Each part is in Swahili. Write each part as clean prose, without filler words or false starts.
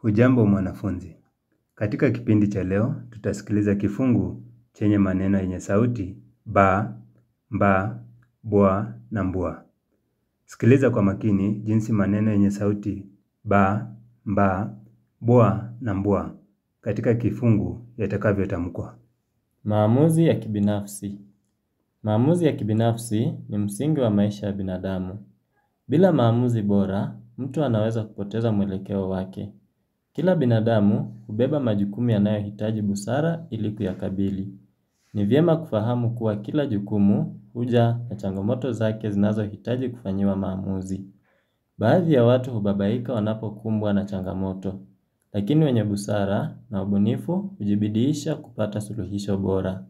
Hujambo mwanafunzi. Katika kipindi cha leo, tutasikiliza kifungu chenye maneno yenye sauti ba, mba, bwa na mbwa. Sikiliza kwa makini jinsi maneno yenye sauti ba, mba, bwa na mbwa katika kifungu yatakavyotamkwa. Maamuzi ya kibinafsi. Maamuzi ya kibinafsi ni msingi wa maisha ya binadamu. Bila maamuzi bora, mtu anaweza kupoteza mwelekeo wake. Kila binadamu hubeba majukumu yanayohitaji busara ili kuyakabili. Ni vyema kufahamu kuwa kila jukumu huja na changamoto zake zinazohitaji kufanyiwa maamuzi. Baadhi ya watu hubabaika wanapokumbwa na changamoto, lakini wenye busara na ubunifu hujibidiisha kupata suluhisho bora.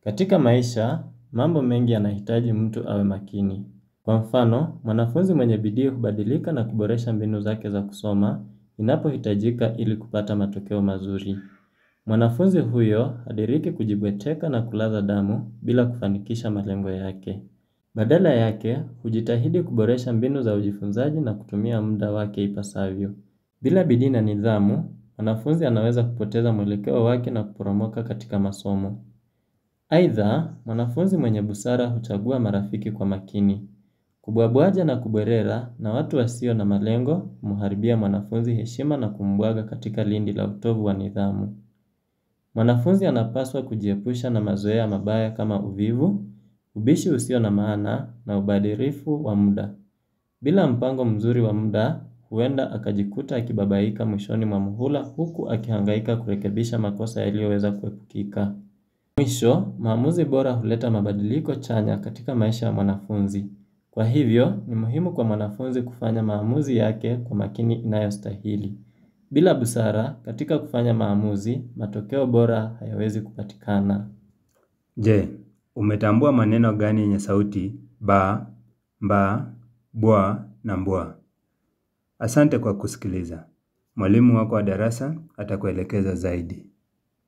Katika maisha, mambo mengi yanahitaji mtu awe makini. Kwa mfano, mwanafunzi mwenye bidii hubadilika na kuboresha mbinu zake za kusoma inapohitajika ili kupata matokeo mazuri. Mwanafunzi huyo hadiriki kujibweteka na kulaza damu bila kufanikisha malengo yake. Badala yake, hujitahidi kuboresha mbinu za ujifunzaji na kutumia muda wake ipasavyo. Bila bidii na nidhamu, mwanafunzi anaweza kupoteza mwelekeo wake na kuporomoka katika masomo. Aidha, mwanafunzi mwenye busara huchagua marafiki kwa makini. Kubwabwaja na kubwerera na watu wasio na malengo humharibia mwanafunzi heshima na kumbwaga katika lindi la utovu wa nidhamu. Mwanafunzi anapaswa kujiepusha na mazoea mabaya kama uvivu, ubishi usio na maana na ubadhirifu wa muda. Bila mpango mzuri wa muda, huenda akajikuta akibabaika mwishoni mwa muhula huku akihangaika kurekebisha makosa yaliyoweza kuepukika. Mwisho, maamuzi bora huleta mabadiliko chanya katika maisha ya mwanafunzi. Kwa hivyo, ni muhimu kwa mwanafunzi kufanya maamuzi yake kwa makini inayostahili. Bila busara, katika kufanya maamuzi, matokeo bora hayawezi kupatikana. Je, umetambua maneno gani yenye sauti ba, mba, bwa na mbwa? Asante kwa kusikiliza. Mwalimu wako wa darasa atakuelekeza zaidi.